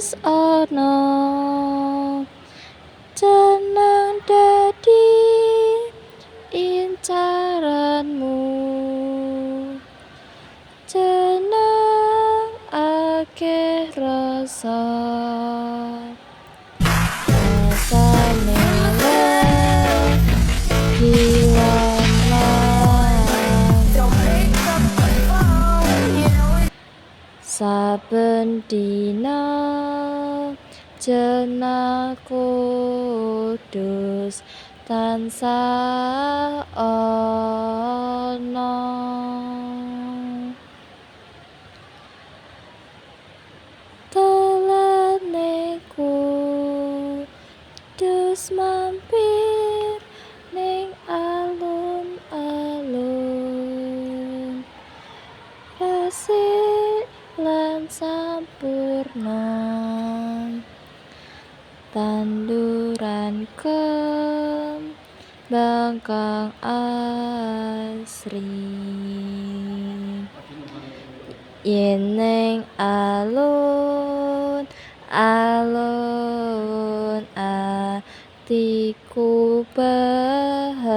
Wis ana jeneng dadi incaranmu, jeneng akeh rasa, rasane legi lan saben dina jeneng kudus tansah ana. Telene kudus mampir ning alun-alun, resik lan sampurna, tanduran kembang kang asri. Yen ning alun-alun atiku bahagia.